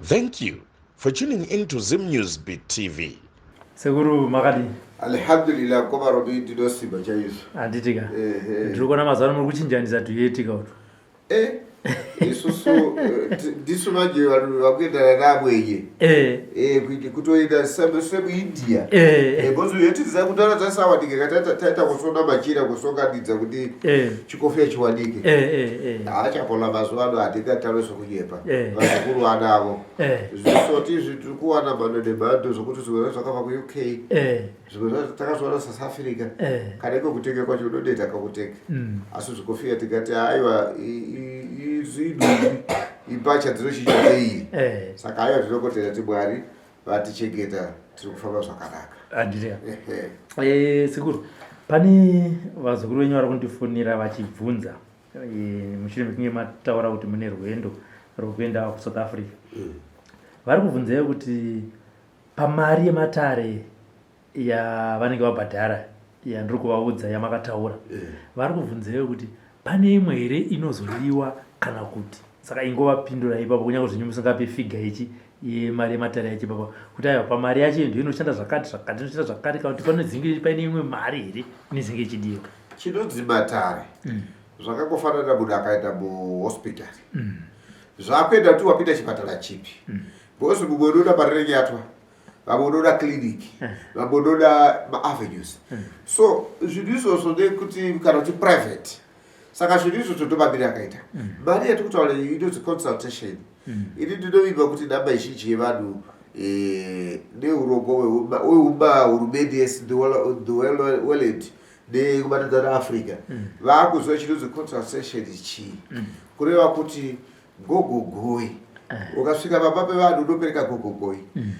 Thank you for tuning in to Zim News Beat TV. Sekuru makadii? Alhamdulillah mkoma Robi ndinosimba chaizvo. Handiti ka. Ndiri kuona mazuva ano muri kuchinjanisa tuyeti ka utu. Eh, isusu ndisu manje vanhu vakuendana naamwenye. Eh. Eh, kutoenda semuIndia. Eh. Eh, because yeti dzakudara dzasawanika taita kusona machira kusonganidza kuti chikofia chiwanike. Eh, eh, eh. Haachapola mazuva ano hatingataure zvokunyepa. Eh. Vazukuru anavo. Eh. Zvisoti izvi tiri kuwana mhando nemhando zvokuti zvimwe zvacho zvakabva kuUK. Eh. Zvimwe zvacho takazviwana South Africa. Eh. Kana iko kutenga kwacho unoneta kakutenga. Asi zvikofiya tikati aiwa izvidumbi imbacha dzinochinja neiri. Eh. Saka aiwa tinongotenda ti Mwari vatichengeta tiri kufamba zvakanaka. Handiti. Ehe. Eh, sekuru pane vazukuru venyu vari kundifonera vachibvunza mushure mekunge mataura kuti mune rwendo rwekuenda kuSouth Africa. Vari kubvunzai kuti pamari yematare yavanenge vabhadhara yandiri kuvaudza yamakataura, vari kubvunzai kuti pane imwe here inozodiwa kana kuti. Saka ingovapindura ipapo kunyange zvenyu musingape figa ichi yemari yematare yacho ipapo kuti aiwa pamari yacho iyo inoshanda zvakati zvakati inoshanda zvakati kana kuti panodzinge paine imwe mari here inezenge ichidiwa. Chinonzi matare zvakangofanana munhu akaenda muhospitari zvakuenda kuti wapinda chipatara chipi because mumwe unoda Parirenyatwa, vamwe unoda clinic, vamwe unoda maavenues. So zvinhu izvozvo nekuti kana kuti private, saka zvinhu izvozvo ndomamiri akaita mari yatiri kutaura iyi inonzi consultation. Ini ndinovimba kuti namba izhinji yevanhu neurongwa hwehumahurumende yese, the world nekubatidza neAfrica, vakuziva chinonzi consultation chii. Kureva kuti gogogoi, ukasvika pamba pevanhu unopereka gogogoi.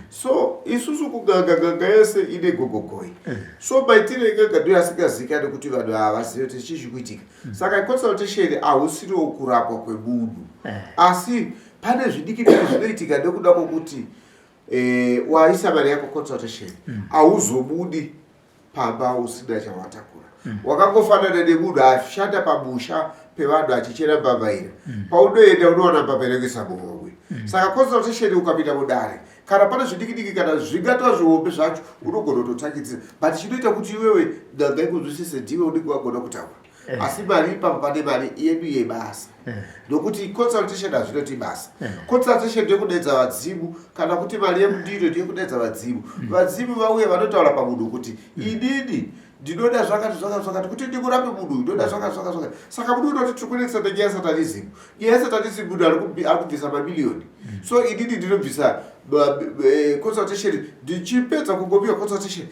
So isusu kuganga ganga yese ine gogogoi. So maitiro eganga ndo asingazivikani kuti vanhu havazivi kuti chii chiri kuitika. Saka consultation hausiriwo kurapwa kwemunhu, asi pane zvidiki diki zvinoitika nekuda kwokuti waisa mari yako consultation, hauzobudi pamba usina chawatakura. Wakangofanana nemunhu ashanda pamusha pevanhu achichera mbambaira. Paunoenda unowana mbambaira kuisa muhomwe. Saka consultation, ukapinda mudare, kana pane zvidiki diki kana zvingatova zvihombe zvacho, unogona kutotangidzira, but chinoita kuti iwewe n'anga ikunzwisise ndiwe unenge wagona kutaura. Asi mari ipapo pane mari yedu yebasa, nokuti consultation hazvinoti basa. Consultation ndeyekudaidza vadzimu, kana kuti mari yemundiro ndeyekudaidza vadzimu. Vadzimu vauye vanotaura pamunhu kuti inini ndinoda zvakati zvakati zvakati, kuti ndikurape munhu ndinoda zvakati zvakati zvakati. Saka munhu unoti tiri kunetsa nenyaya yesatanism. Nyaya yesatanism, munhu ari kubvisa mamiliyoni. So inini ndinobvisa consultation, ndichipedza kungopiwa consultation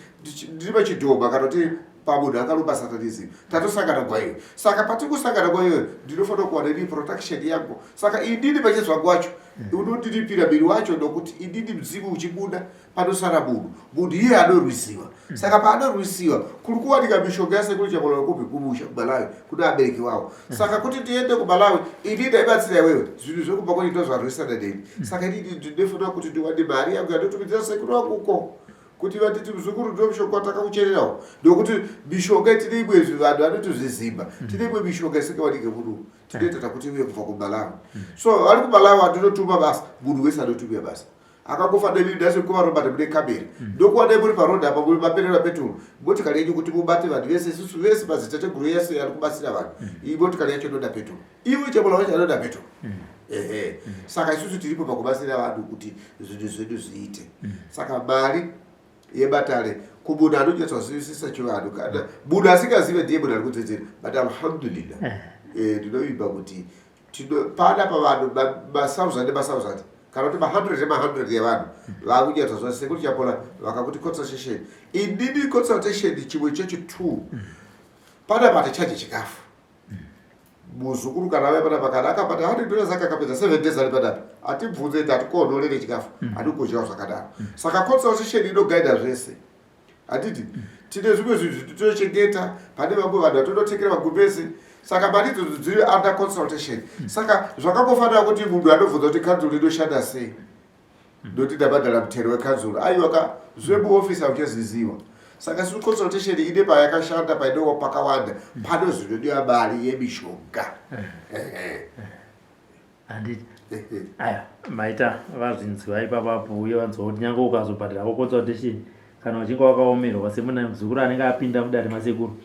ndiri pachidhoma kana kuti pamunhu akaromba satanism, tatosangana nguva iyoyo. Saka patiri kusangana nguva iyoyo, ndinofanira kuwana inini protection yangu. Saka inini pachezvangu wacho unondiripira miri wacho, nokuti inini mudzimu uchibuda panosara munhu. Munhu iye anorwisiwa. Saka paanorwisiwa kuri kuwanika mishonga yasekuru Chapola kupi? Kumusha kuMalawi kuna abereki wavo. Saka kuti tiende kuMalawi, ini ndaibatsira iwewe, zvinhu zvekumba kwenyu ndozvarwisana neni. Saka inini ndinofanira kuti ndiwane mari yangu yandotumidzira sekuru wangu uko kuti vatiti muzukuru ndo mushonga watakakuchererawo, nokuti mishonga tine imwe vanhu vanotozvizimba. Tine imwe mishonga isingawanike muno, tinoita kuti iuye kubva kuMalawi. So vari kuMalawi andinotuma basa, munhu wese anotumia basa akangofanira. Nhasi kuvarobata mune kamera, ndokuwanai muri parodhi apa, muri maperera peturu, motikari yenyu kuti mubate vanhu vese. Isusu vese madzitateguru yese ari kubatsira vanhu, iyi motikari yacho inoda peturu, iwe Chapola wacho anoda peturu. Ehe, saka isusu tiripo pakubatsira vanhu kuti zvinhu zvedu zviite. Saka mari yematare kumunhu anonyatsozivisisa chivanhu, kana munhu asingazive ndiye munhu ari kudzidzira. But alhamdulillah, ndinovimba kuti pana pavanhu mathousand nemathousand kana kuti ma100 nema100 evanhu vakunyatsoziva Sekuru Chapola vakakuti consultation. Inini consultation chimwe chechi two panapa tichaje chikafu. Muzukuru kana auya panapa, kana akabata $100 ake, akapedza 7 days ari panapa, hatibvunze kuti hatikohorere chikafu, hatikudyawo zvakadaro. Saka consultation inogaidha zvese, handiti? Tine zvimwe zvinhu zvitinochengeta, pane vamwe vanhu vatinotekera magumbezi. Saka mari idzodzo dziri under consultation. Saka zvakangofanira kuti munhu anobvunza kuti kanzuro inoshanda sei, ndoti ndabhadhara mutero wekanzuro. Aiwa ka, zvemuofisi hauchaziziwa. Saka isu consultation ine payakashanda, painowa pakawanda, pano zvinodiwa mari yemishonga. Ehe. Handiti aya maita vazvinzwa ipapapo, uye vanzwa kuti nyange ukazobhadhara consultation kana uchinge wakaomerwa semuna muzukuru anenge apinda mudare masekuru,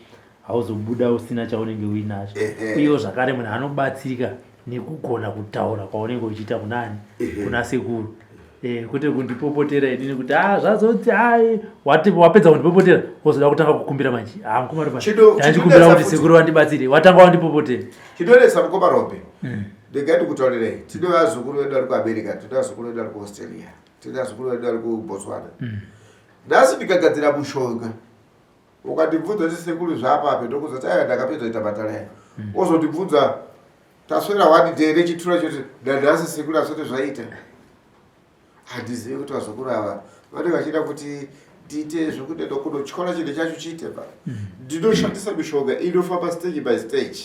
hauzobuda usina chaunenge uinacho. Uyewo zvakare munhu anobatsirika nekugona kutaura kwaunenge uchiita kunani, kuna sekuru, kwete kundipopotera inini kuti a zvazoti ai wapedza kundipopotera wozoda kutanga kukumbira manje. Ha, mukoma, ndachikumbira kuti sekuru vandibatsire, watanga wandipopotera. Chinonetsa, mukoma Robe, ndingai ndikutaurirei. Tine vazukuru vedu vari kuAmerica, tine vazukuru vedu vari kuAustralia, tine vazukuru vedu vari kuBotswana. Nhasi ndikagadzira mushonga, ukandibvunza kuti sekuru zvapapi, ndokuza kuti aiwa, ndakapedza kuita matara aya. Wozondibvunza taswera one day nechitura choti nanhasi sekuru asati zvaita. Handizivi kuti vazukuru ava vanenge vachida kuti ndiite zvekuti kunotyora chinhu chacho chiite pa. Ndinoshandisa mishonga inofamba stage by stage.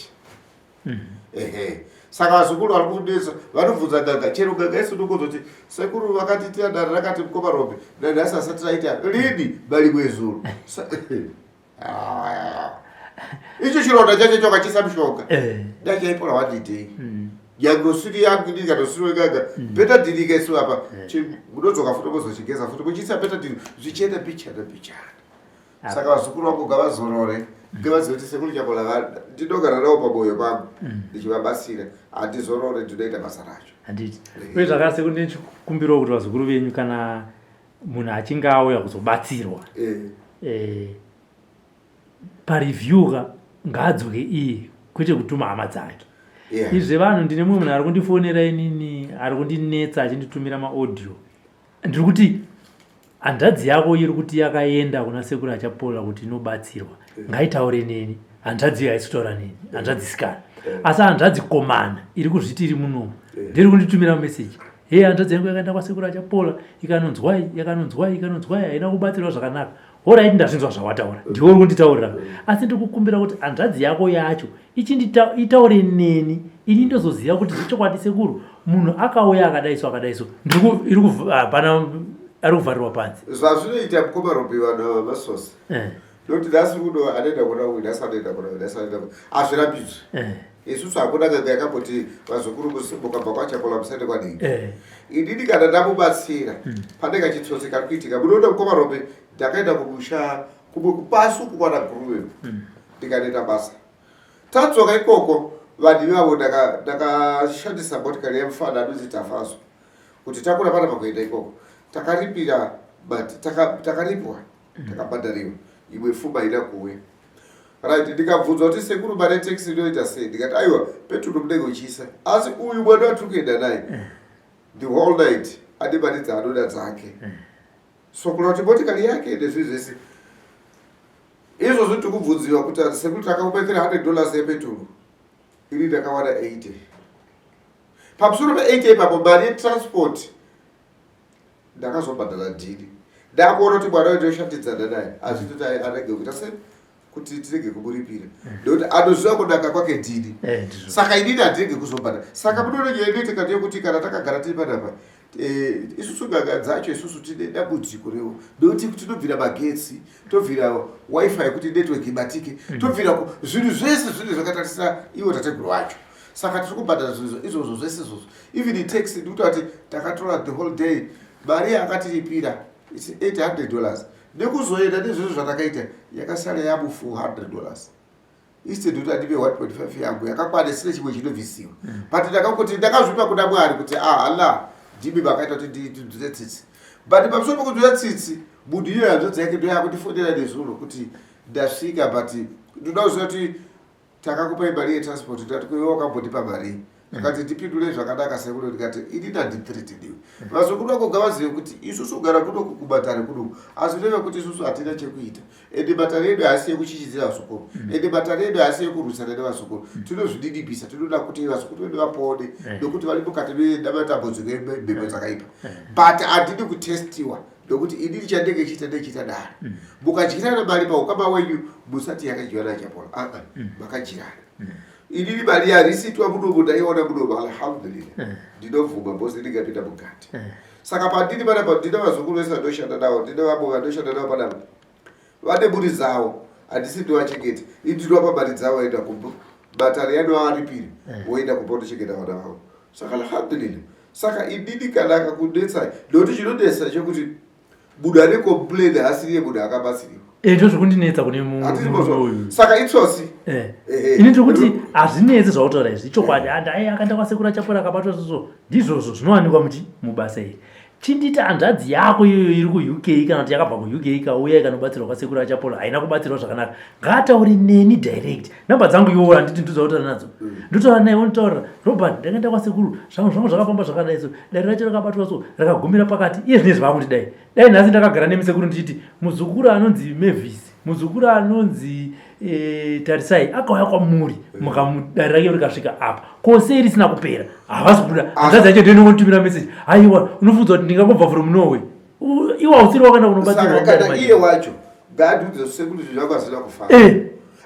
Ehe, saka vazukuru vari kunetsa, vanobvunza ganga, chero ganga isi ndokuzoti sekuru vakatiitira dare rakati, mukoma Rombe, nanhasi asati raita lini marimwe zuro. Ah. Icho chironda chacho chokachisa mushonga ndachaipora one day. Nyange usiri yangu, inini kana usiri weganga, Betadine ikaisiwa apa, munodzoka futi mozochigeza futi muchiisa Betadine, zvichienda mbichana mbichana. Saka vazukuru vangu ngavazorore, ngavazive kuti sekuru Chapola ndinogara navo pamwoyo pangu ndichivabatsira. Handizorore, ndinoita basa racho. Handiti uye zvakare sekuru, ndinechikumbirawo kuti vazukuru venyu, kana munhu achinge auya kuzobatsirwa, pareview ka ngaadzoke iye, kwete kutuma hama dzake. Izvi vanhu, ndine mumwe munhu ari kundifonera inini, ari kundinetsa achinditumira maaudio. Ndiri kuti hanzvadzi yako iri kuti yakaenda kuna sekuru Achapola kuti inobatsirwa, ngaitaure neni. Hanzvadzi iyo haisi kutaura neni, hanzvadzi sikana, asi hanzvadzi komana iri kuzviti iri munomu ndiri kunditumira meseji: "He, hanzvadzi yangu yakaenda kwasekuru Achapola, ikanonzwai, yakanonzwai, ikanonzwai, haina kubatsirwa zvakanaka." Alright, ndazvinzwa zvawataura, ndiwe uri kunditaurira, asi ndikukumbira kuti hanzvadzi yako yacho itaure neni, ini ndozoziva kuti zvechokwadi sekuru munhu akauya akadaiso akadaiso. Hapana ari kuvharirwa panze. Zvazvinoita, mukoma Robi, vanhu ava vasosa nokuti nhasi uno anoenda kuna uyu, nhasi anoenda kuna uyu, nhasi anoenda kuna, hazvirambidzwi. Isusu hakuna n'anga yakamboti vazukuru mukabva kwaChapola musaende kwadii. Inini kana ndamubatsira, pane kachitsotsi kari kuitika. Munoona, mukoma Robe, ndakaenda kumusha kumwe kupasi uku kwana Guruve, ndikanoita basa. Tadzoka ikoko, vanhu ivavo ndakashandisa motikari yemufana anonzi Tafazo kuti takura pana pakuenda ikoko. Takaripira, but takaripwa, takabhadhariwa imwe fuma ida kuuya. Right, ndikabvunzwa kuti sekuru, mari yetaxi inoita sei? Ndikati aiwa, peturu munenge uchiisa, asi uyu mwana watiri kuenda naye the whole night ane mari dzaanoda dzake. So kuna kuti motikari yake nezvinhu zvese izvozvo, tikubvunziwa kuti sekuru takakupa $300 yepeturu, ini ndakawana 80. Pamusoro pe80 ipapo, mari yetransport ndakazobhadhara dhini. Ndakuona kuti mwana wedu oshandidzana naye, hazviti arege kuita sei kuti tirege kumuripira, nekuti anoziva kunaka kwake dhini. Saka inini handirege kuzobhadhara. Saka munoona nyaya inoitika ndeyekuti kana takagara tiri panapa, isusu n'anga dzacho, isusu tine dambudziko rewo, nekuti tinobvira magetsi, tobvira WiFi yekuti network ibatike, tobvira zvinhu zvese zvinhu zvakatarisira ivo tateguru vacho. Saka tiri kubhadhara zvinhu izvozvo zvese izvozvo, even taxi. Ndikuta kuti takatora the whole day, mari yakatiripira its $800, nekuzoenda nezvizvo zvatakaita yakasara yabu $400, instead kuti andipe 1.5 yangu yakakwana isina chimwe chinobvisiwa. But ndakangoti ndakazvipa kuna Mwari kuti ah, Allah, ndimi vakaita kuti ndinzwire tsitsi. But pamusoro pekunzwira tsitsi, munhu iyoyo hanzvadzi yake ndo yakundifonera nezuro kuti ndasvika, but ndoda kuziva kuti takakupai mari yetransport. Ndati kuiwe wakambondipa mari? Akati ndipindure zvakanaka sekuru. Ndikati ini nandithreateniwe. Vazukuru vako ngavazive kuti isusu kugara kunoku kumatare kunoku asi reve kuti isusu hatina chekuita, ende matare edu haasi ekuchichidzira vazukuru, ende matare edu haasi ekurwisana nevazukuru. Tinozvididipisa, tinoda kuti vazukuru vedu vapone nokuti vari mukati nematambudziko emhepo dzakaipa. But handidi kutestiwa, nokuti inini chandenge chiita ndechiita dare. Mukadyirana mari paukama wenyu, musati yakadyiwa naChapola, aa, makadyirana. Inini mari yarisitwa munomu ndaiona munomu, alhamdulillah, ndinobvuma bhosi ndingapinda mukati. Saka pandiri panapa, ndine vazukuru vese vandoshanda navo, ndine vamwe vandoshanda navo panapa, vane mhuri dzavo, handisi ndovachengeta ini. Ndinopa mari dzavo, vaenda kumba, matare yanovaripiri, voenda kumba kundochengeta vana vavo. Saka alhamdulillah, saka inini kana akakunetsai, nokuti chinonetsa chekuti munhu ane complain haasiriye munhu akabatsiriwa. Eh, ndo zvekundinetsa kune murume uyu. Saka itsotsi. Eh. Ini ndiri kuti hazvinetsi zvautaura izvi, ichokwadi. And ai akaenda kwasekuru Achapora akabatwa zvozvo, ndizvozvo zvinowanikwa muchi mubasa iri. Chinditi hanzvadzi yako iyoyo iri kuUK kana kuti yakabva kuUK ikauya ikanobatsirwa kwasekuru Achapola, haina kubatsirwa zvakanaka, ngaataure neni direct. Namba dzangu iwowo handiti ndozvautaura nadzo, ndotaura naye, wonditaurira, Robert, ndakaenda kwasekuru, zvangu zvangu zvakafamba zvakadai so, dare racho rakabatwa so, rakagumira pakati. Iye zvinezvi vakuti dai nhasi ndakagara nemi sekuru ndichiti muzukuru anonzi Mavis, muzukuru anonzi Tarisai akauya kwamuri, mukamudare rake rikasvika apa, ko sei risina kupera? Havasi kubuda. Hanzvadzi yacho ndinongotumira message, haiwa, unofunza kuti ndingangobva from Norway, iwe hausiri wakaenda kunobatsirwa. Saka kana iye wacho ngaatiudze sekuru zvinhu zvako hazvina kufamba.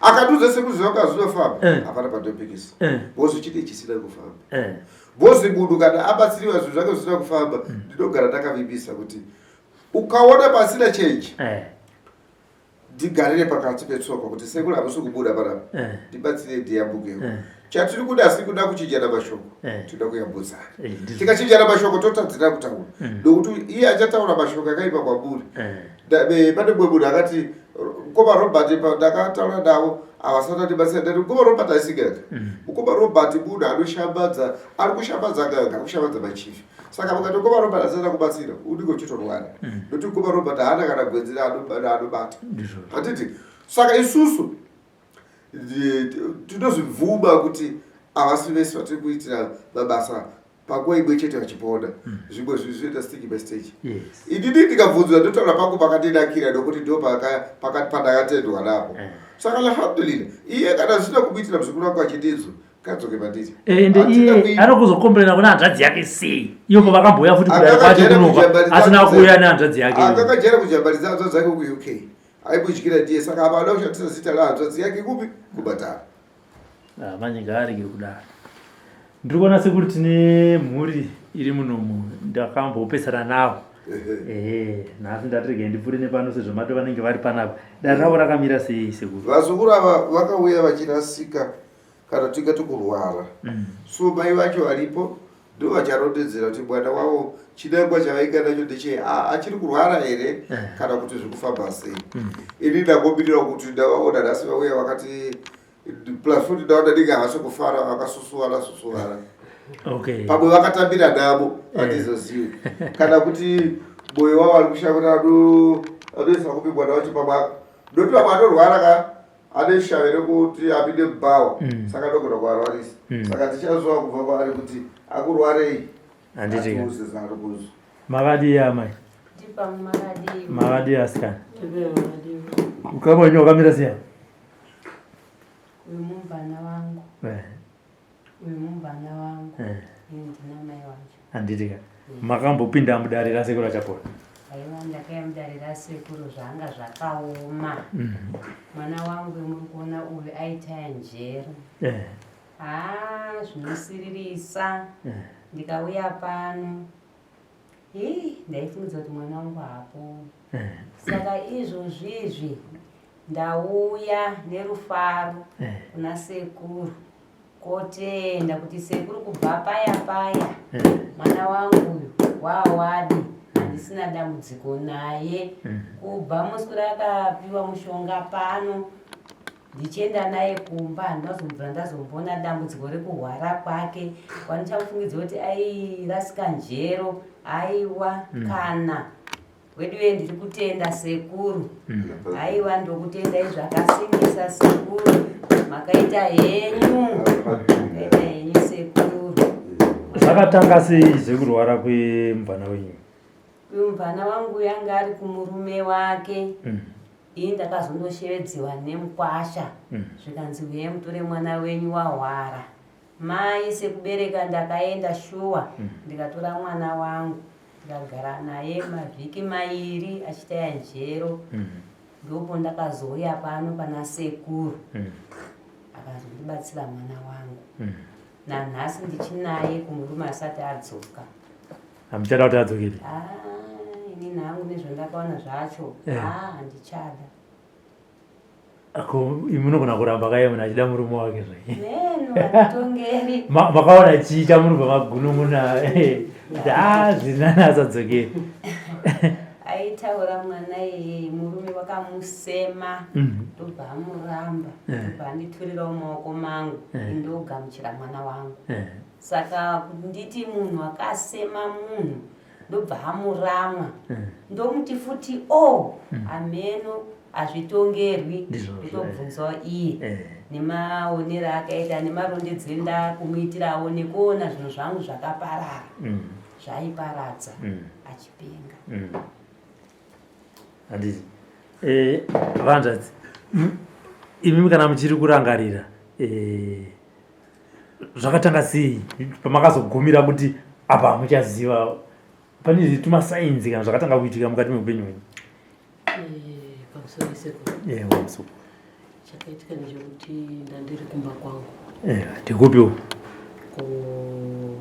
Akatiudza sekuru zvinhu zvako hazvina kufamba, hapana pandopikisa, because chine chisina kufamba. Because munhu kana abatsiriwa zvinhu zvake zvisina kufamba, ndinogara ndakavimbisa kuti ukaona pasina change, ndigarire pakati petsoka kuti sekuru hamusi kubuda panapa, ndibatsire ndiyambukewo. Chatiri kuda asi kuda kuchinjana mashoko, tinoda kuyambudzana. Tikachinjana mashoko totadzira kutaura, nokuti iye achataura mashoko akaipa kwamuri. Pane mumwe munhu akati, mukoma Robert, ndakataura navo havasati andibatsira. Ndati mukoma Robert aisigaka, mukoma Robert munhu anoshambadza, ari kushambadza n'anga, ari kushambadza machifi. Saka mukati mukoma Robert asati akubatsira, unenge uchitorwara, nokuti mukoma Robert haana kana gwenzi raanobata, handiti? Saka isusu tinozvibvuma kuti havasi vese vatiri kuitira mabasa panguva imwe chete vachipona. Zvimwe zvinhu zvinoita stage by stage. Inini ndikabvunzwa ndotaura pangu pakandinakira, nokuti ndo pandakatendwa napo. Saka alhamdulillah, iye kana zvisina kumuitira, muzukuru wangu achindinzwa, kadzoke mandiri. Ende iye anokuzokomplaina kuna hanzvadzi yake sei, iyo pavakambouya futi kudare kwacho kunobva asina kuuya nehanzvadzi yake? Akakajaira kujambaridza hanzvadzi yake kuUK, aibudyira ndiye. Saka apa ada kushandisa zita rahanzvadzi yake kupi? Kubatara. Ah, manje ngaarege kudaro. Ndiri kuona sekuti tine mhuri iri munomu, ndakambopesana navo. Ehe, nhasi ndati regai ndipfuure nepano sezvo mato vanenge vari panapa. Dare ravo rakamira sei, sekuru? Vazukuru ava vakauya vachirasika, kana tingati kurwara. So mai vacho varipo ndo vacharondedzera kuti mwana wavo chinangwa chavainga nacho ndechei, achiri kurwara here kana kuti zviri kufamba sei. Ini ndangomirira kuti ndavaona nhasi vauya vakati, plus futi ndaona ndinge havasi kufara, vakasusuwara susuwara. Pamwe vakatambira namo, handizozivi, kana kuti moyo wavo ari kushaya kuti anoisa kupi mwana wacho. Pamwe ndokuti vamwe anorwara ka ane shave rekuti apinde mubhawa, saka anogona kuarwarisa. Saka tichazwa kubva kwaari kuti akurwarei. Handiti. Atiudze zvaari kuzwa. Makadii amai? Makadii asikana? Ukama wenyu wakamira sei? Uyu mumvana wangu. Uyu mumvana wangu. Ini ndina mai wacho. Handiti ka makambopinda mudare rasekuru Achapora? Aiwa, ndakauya mudare rasekuru, zvanga zvakaoma. Mwana wangu muri kuona uyu aitaya njere. Haa, zvinosiririsa. Ndikauya pano, hii, ndaifungidza kuti mwana wangu haaponi. Saka izvozvizvi ndauya nerufaro kuna sekuru kotenda kuti sekuru, kubva paya paya mwana wangu uyu wawadi, handisina dambudziko naye. Kubva musi rakapiwa mushonga pano ndichienda naye kumba, handinazombobvira ndazomboona dambudziko rekuhwara kwake kwandichamufungidza kuti airasika njero, aiwa. Kana weduwe, ndiri kutenda sekuru. Aiwa, ndokutendai zvakasimbisa sekuru, makaita henyu, makaita henyu sekuru. Zvakatanga sei zvekurwara kwemubvana wenyu? Uyu mubvana wangu yanga ari kumurume wake. Ini ndakazondoshevedziwa nemukwasha, zvikanzi uyai mutore mwana wenyu wahwara. Mai sekubereka ndakaenda shuwa, ndikatora mwana wangu, ndikagara naye mavhiki 2 achitaya njero. Ndopo ndakazouya pano pana sekuru, akazondibatsira mwana wangu. Nanhasi ndichinaye kumurume asati adzoka. Hamuchada kuti adzokere? Ah, ini hangu nezvandakaona zvacho, ah, handichada. Ko imi munogona kuramba kaiye munhu achida murume wake zve. Neno hatitongeri. Makaona chii chamunobva magunun'una kuti a zvinani asadzokere. Aitaura mwana iyeye murume wakamusema ndobva amuramba ndobva anditurirawo maoko mangu ndogamuchira mwana wangu. Saka nditi munhu akasema munhu ndobva amuramwa ndomuti futi o oh, hameno hazvitongerwi ndotobvunzawo iye eh. nemaonero akaita nemarondedzero ndakumuitirawo nekuona zvinhu zvangu zvakaparara zvaiparadza achipenga handiti eh, vanzvadzi imimi kana muchiri kurangarira eh, zvakatanga sei pamakazogumira kuti apa hamuchaziva pane tumasainzi kana zvakatanga kuitika mukati meupenyu hwenyu eh, pamusoro sekuru eh, pamusoro chakaitika ndechekuti ndandiri kumba kwangu eh, ndikupiwo ku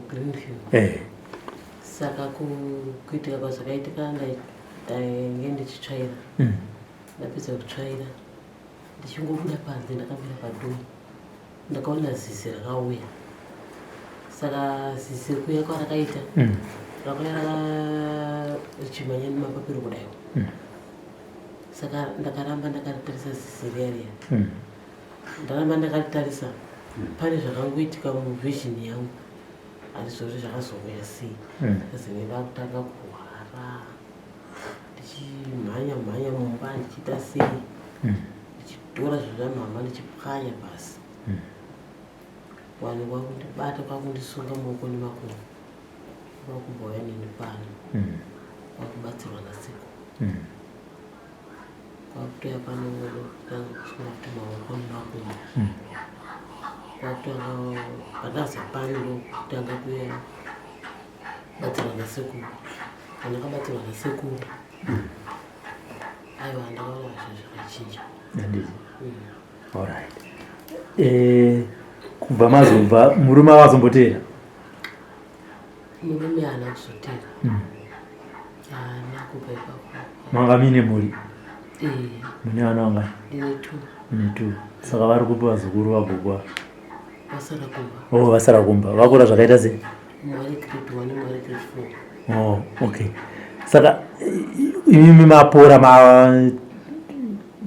greenview eh. saka kuitika kwazvakaitika ndainge ndichitsvaira Ndapedza kutsvaira ndichingobuda panze ndakamira padoo ndakaona zizi rakauya saka zizi rikuuya kwarakaita rakauya richimhanya nemapapiro kudai saka ndakaramba ndakaritarisa zizi riya riya ndaramba ndakaritarisa pane zvakangoitika muvision yangu handizori zvakazouya sei azinge ndakutanga kurwara ndichimhanya mhanya mumba ndichiita sei ndichitora zvinhu zvamama ndichipwanya pasi vanhu kwakundibata kwakundisunga maoko nemakumbo kwakumbouya neni pano kwakubatsirwa naseko kwakutoya pano kutanga kusunga kuti maoko nemakumbo kwakutanga pandaza pano ndokutanga kuya batsirwa nasekuru Pandakabatsirwa nasekuru aiwa ndakaona zvinhu zvakachinja. Handiti. Alright. Eh, kubva mazobva murume akazomboteera? Murume haana kuzoteera. Haana kubva ipapo. Manga muine mhuri? Eh. Mune vana vangani? Ndine two. Mune two. Saka vari kupi vazukuru vagogo? Vasara kumba. Oh, vasara kumba. Vakura zvakaita sei? Mumwe ari grade 1 mumwe ari grade 4. Oh, okay. Saka imimi mapora ma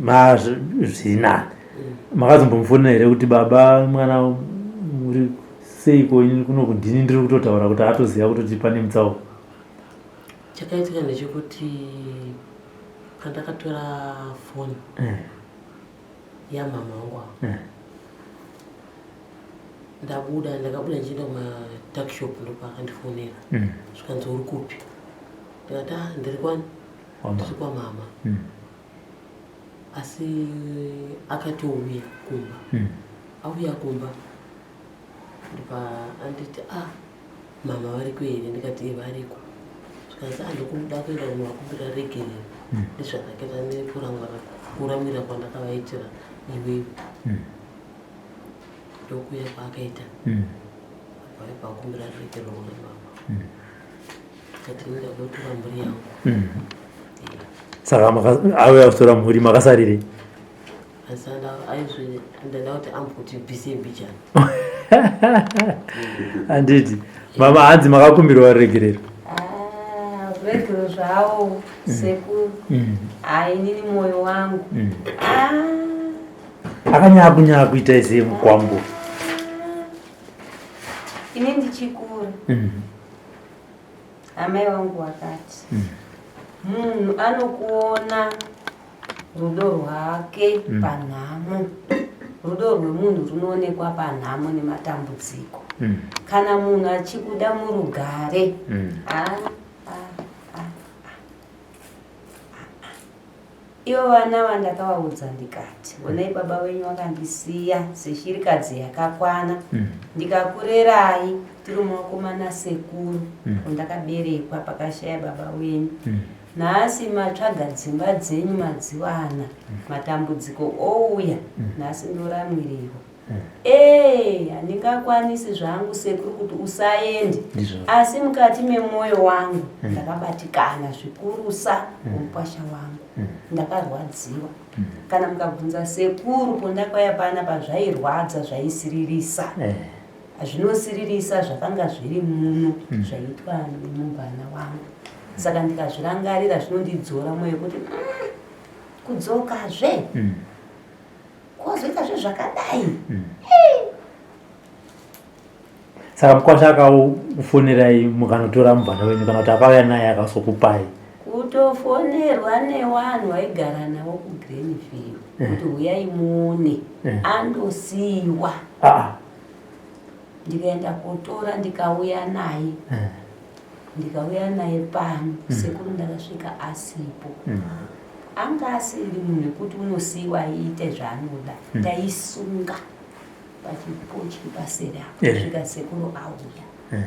ma zvina. Makazombomufonera here kuti baba mwana muri seiko ini kuno kudini ndiri kutotaura kuti atoziva kutoti pane mutsauko. Chakaitika ndechekuti pandakatora foni yamama wangu ava Ndabuda ndakabuda ndichienda kumatakshop ndopaakandifonera zvikanzi uri kupi ndikati ah ndiri kwani ndiri kwamama asi akatouya kumba auya kumba ndopa anditi ah mama variko here ndikati e variko zvikanzi ah ndikuda kuenda kunovakumbira regerero nezvandakaita nekuramwira kwandakavaitira iwewe ndokuya kwaakaita abva akumbira ruregerero kuna mama kati nda kutora mhuri yangu Saka auya kutora mhuri makasarirei? Asi aizvi ndada kuti amboti bvise mbijana. Handiti mama hanzi makakumbirwa ruregerero. Ah, ruregerero zvawo sekuru. Ah, inini moyo wangu. Ah. Akanyakunya kuita ese mukwambo. Ini ndichikura. Amai vangu vakati munhu anokuona rudo rwake panhamo. Rudo rwemunhu runoonekwa panhamo nematambudziko. Kana munhu achikuda murugare. Ah, ah, ah. Ivo vana vandakavaudza ndikati, Honai baba wenyu vakandisiya seshirikadzi yakakwana, ndikakurerai tiri mumaoko manasekuru kwandakaberekwa pakashaya baba wenyu. Nhasi matsvaga dzimba dzenyu madziwana, matambudziko ouya, nhasi ndoramwirirwa. Ee, handingakwanisi zvangu sekuru kuti usaende, asi mukati memwoyo wangu ndakabatikana zvikurusa kumukwasha wangu, ndakarwadziwa. Kana mukabvunza sekuru pondakauya panapa zvairwadza, zvaisiririsa. Zvinosiririsa zvakanga zviri muno zvaiitwa nemubvana wangu. Saka ndikazvirangarira zvinondidzora mwoyo kuti kudzokazve kozoitazve zvakadai. Saka mukwasha akakufonerai mukanotora mubvana wenyu, kana kuti akauya naye akazokupai? Kutofonerwa nevanhu vaigara navo kuGrenview kuti huyai muone andosiyiwa. Ndikaenda kotora, ndikauya naye, ndikauya naye pano. Sekuru, ndakasvika asipo. Anga asiri munhu wekuti unosiyiwa aite zvaanoda. Taisunga pachipochi paseri apo kusvika sekuru auya.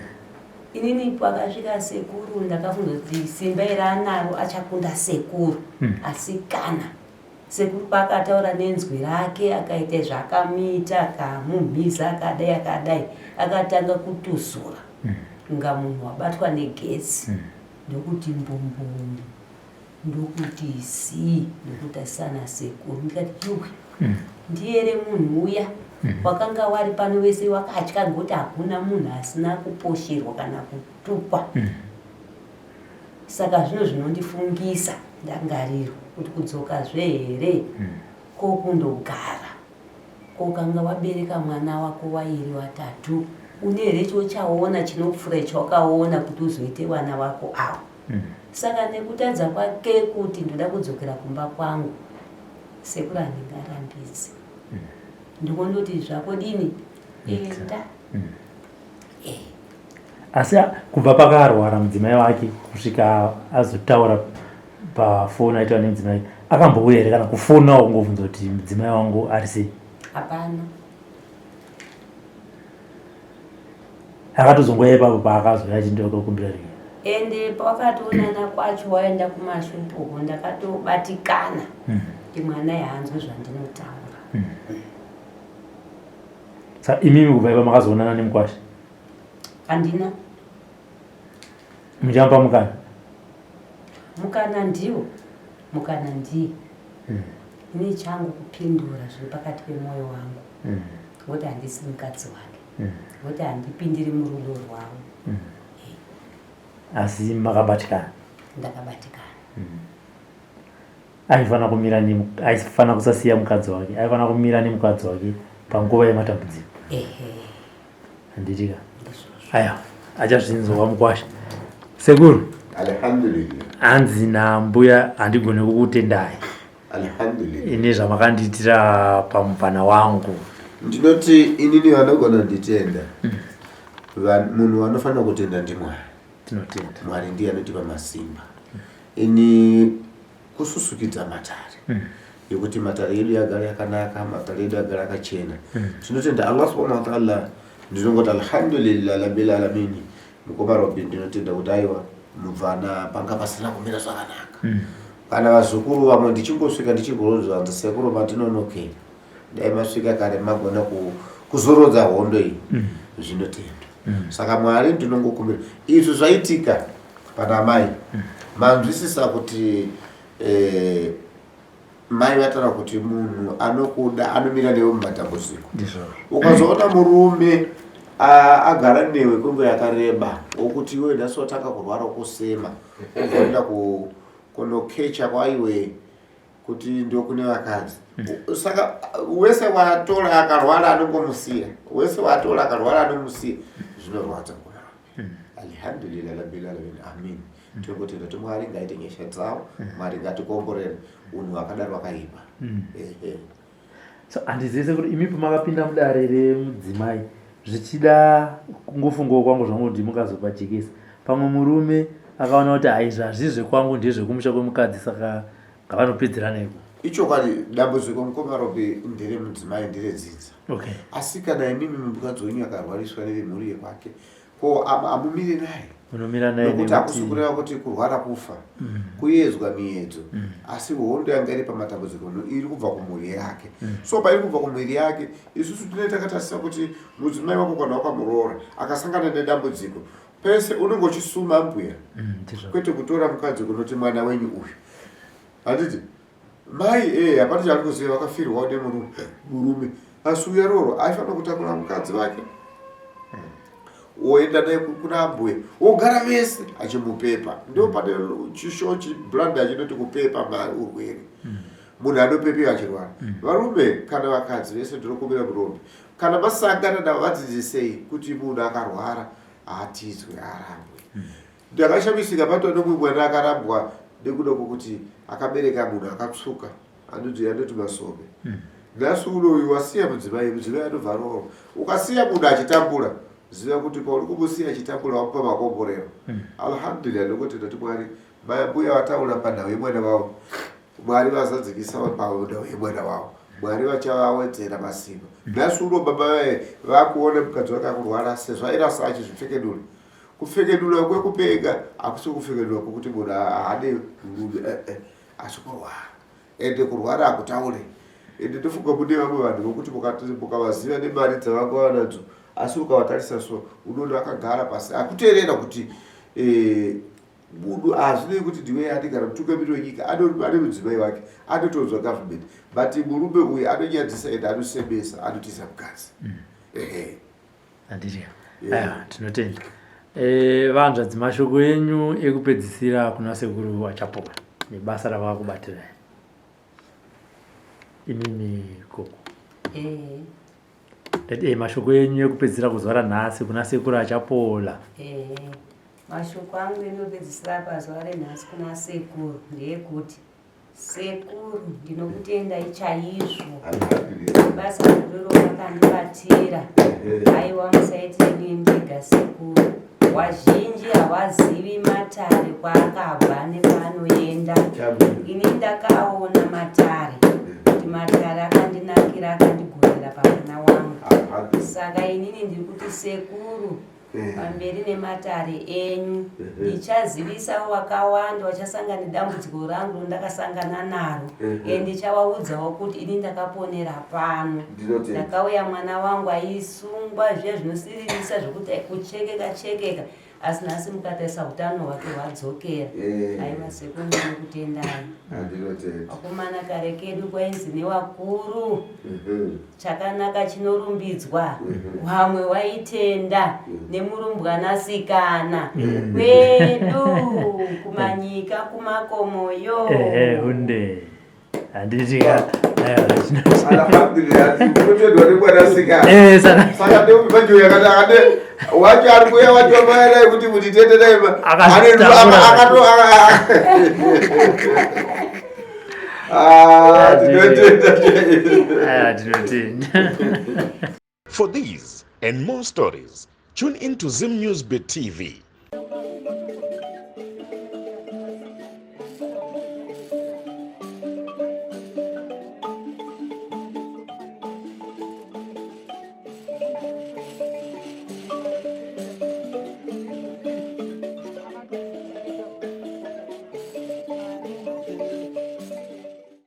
Inini pakasvika sekuru ndakafunga kuti simba iri anaro, achakunda sekuru. Asi kana sekuru paakataura nenzwi rake, akaita zvaakamuita, akamumhiza, akadai akadai, akatanga kutuzura kunga munhu wabatwa negetsi, ndokuti mbumbumu, ndokuti sii, ndokuti asana sekuru. Ndikati, yuwe, ndiyere munhu uya wakanga wari pano? Wese wakatya ngokuti hakuna munhu asina kuposherwa kana kutukwa. Saka zvino zvinondifungisa ndangariro kuti kudzokazve here kokundogara, kokanga wabereka mwana wako wairi watatu, une here chochaona chinopfuura chawakaona kuti uzoite vana vako avo? Saka nekutadza kwake kuti ndoda kudzokera kumba kwangu, sekuru, handingarambidzi. Ndikondoti zvako dini, enda. Asi kubva pakarwara mudzimai wake kusvika azotaura pafoni aitaura nemudzimai, akambouya here kana kufonawo kungobvunza kuti mudzimai wangu ari sei? Hapana. Akatozongoya ipapo paakazouya achindokumbira rei? Ende pawakatoonana kwacho waenda kumashopuko, ndakatobatikana kuti mwana yaanzwe zvandinotaura. Saka imimi kubva ipa makazoonana nemukwasha? Handina. Muchamupa mukana? Mukana ndiwo, mukana ndiye. Ini changu kupindura zviri pakati pemwoyo wangu, ngokuti handisi mukadzi wake, ngokuti handipindiri murudo rwavo. Asi makabatikana? Ndakabatikana. Aifanira kumira, aifanira kusasiya mukadzi wake, aifanira kumira nemukadzi wake panguva yematambudziko. Handitika aya achazvinzwa mukwasha. Sekuru. Alhamdulillah. Hanzi nambuya, handigone kukutendai Alhamdulillah. Ine zvamakandiitira pamubvana wangu. Ndinoti inini vanogona nditenda, munhu vanofanira kutenda ndiMwari. Tinotenda. Mwari ndiye anotipa masimba. Ini kususukidza matare yekuti matare edu yagara yakanaka, matare edu agara akachena, tinotenda Allah subhanahu wa taala. Ndinongoti alhamdulillah rabbil alamini. Mukoma Robi, ndinotenda kuti aiwa, mubvana panga pasina kumira zvakanaka. Kana vazukuru vamwe ndichingosvika ndichigoronzwa, hanzi, "Sekuru, matinonokera, dai masvika kare magona kuzorodza hondo iyi." Zvinotendwa. Saka Mwari ndinongokumbira, izvi zvaitika pana mai, manzwisisa kuti mai vataura kuti munhu anokuda anomira newe mumatambudziko. Ukazoona murume agara newe kwenguva yakareba, wokuti iwe nhasi watanga kurwara, kusema, uzoenda kunokecha kwaiwe kuti ndokune vakadzi. Saka wese watora akarwara anongomusiya, wese watora akarwara anomusiya. Zvinorwadza. Alhamdulillah rabbil alamin, amin. Tinongotenda kuti Mwari ngaite nyasha dzavo, Mwari ngatikomborere. Unhu hwakadaro wakaipa. Ehe. So handizivi kuti imi pamakapinda mudare remudzimai, zvichida kungofungawo kwangu zvangu kuti mukazopajekesa, pamwe murume akaona kuti haizvi hazvisi zvekwangu, ndezvekumusha kwemukadzi, saka ngavanopedzerana iko. Ichokwadi, dambudziko, mukoma Robi, nderemudzimai, nderedzinza. Asi kana imimi mukadzi wenyu akarwariswa nevemhuri yekwake. Ko amumire naye? Unomira naye nekuti hakusi kureva kuti kurwara kufa mm. Kuyedzwa miyedzo mm. Asi hondo yanga iri pamatambudziko iri kubva kumhuri yake mm. So pairi kubva kumhuri yake, isusu tinee takatarisa kuti mudzimai wako kana wakamuroora akasangana nedambudziko pese unenge uchisuma mbuya mm, kwete kutora mukadzi kunoti mwana wenyu uyu, handiti mai e hapana chaari kuziva, vakafirwawo nemurume, asi uya roro aifanira kutakura mukadzi wake woenda naye kuna ambuya, wogara vese achimupepa. Ndo pane chisho chiblanda chinoti kupepa urwere. Munhu anopepiwa achirwara. Varume kana vakadzi vese, ndinokumbira murombe, kana masangana navo vadzidzisei kuti munhu akarwara haatizwe, arambwe. Ndakashamisika patova nomumwe mwana akarambwa nekuda kwokuti akabereka munhu akatsvuka, anonzi anoti masome. Nhasi unoyu wasiya mudzimai, mudzimai anobva aroorwa. Ukasiya munhu achitambura, ziva kuti pauri kumusiya achitambura wamupa makomborero. Alhamdulillah, nokuti ndati Mwari, mbuya vataura panhau yemwana wavo, Mwari vazadzikisa panhau yemwana wavo, Mwari vachavawedzera masimba. Nhasi uno baba vaye vakuona mukadzi wake akurwara sezvo airasa achizvipfekedura. Kupfekedura kwekupenga hakusi kupfekedura kwokuti munhu haade murume, eh, eh, asi kurwara. Ende kurwara hakutaure. Ende ndofunga mune vamwe vanhu vokuti mukavaziva nemari dzavanga vanadzo, asi ukavatarisa so unoona akagara pasi akuteerera kuti eh, munhu hazvinei kuti ndiwe andigara mutungamiri wenyika, ane mudzimai wake, anotonzwa government, but murume uyu anonyadzisa ende anosemesa, anotiza mukadzi. Ehe. Handiti? Aiwa, tinotenda. Vanzvadzi, mashoko enyu ekupedzisira kuna sekuru Achapola nebasa ravakubatirai imimi koko. Ndati mashoko enyu ekupedzisira kuzuva ranhasi kuna sekuru Achapola. Mashoko angu endopedzisira pazuva renhasi kuna sekuru ndeyekuti, sekuru, ndinokutendai chaizvo basa guru ramakandibatira. Aiwa, musaitire ndega sekuru. Wazhinji hawazivi matare kwaakabva nekwaanoenda. Ini ndakaona matare kuti matare akandinakira, akandigonera pamwana wangu. Saka inini ndiri kuti, sekuru, pamberi nematare enyu. Ndichazivisawo vakawanda vachasangana nedambudziko rangu rondakasangana naro. Ndichavaudzawo kuti ini ndakaponera pano. Ndakauya mwana wangu aisungwa zviya zvinosiririsa zvokuti kuchekeka chekeka, asi nhasi mukatarisa utano hwake hwadzokera. Aiwa sekuru, ndinokutendai. Vakomana, kare kedu kwainzi nevakuru, chakanaka chinorumbidzwa. Vamwe waitenda nemurumbwanasikana kwedu kumanyika kumakomoyo. Ehe, hunde, handiti ka? Alhamdulillah, tinotendwa nemwanasikana. Saka Saka ndeupi yakati akade wacho ari kuuya wacho maenai kuti tende dai Akazvitambura. Akato. Ah, tinotenda. Aiwa, tinotenda. For these and more stories, tune in to Zim News Bit TV.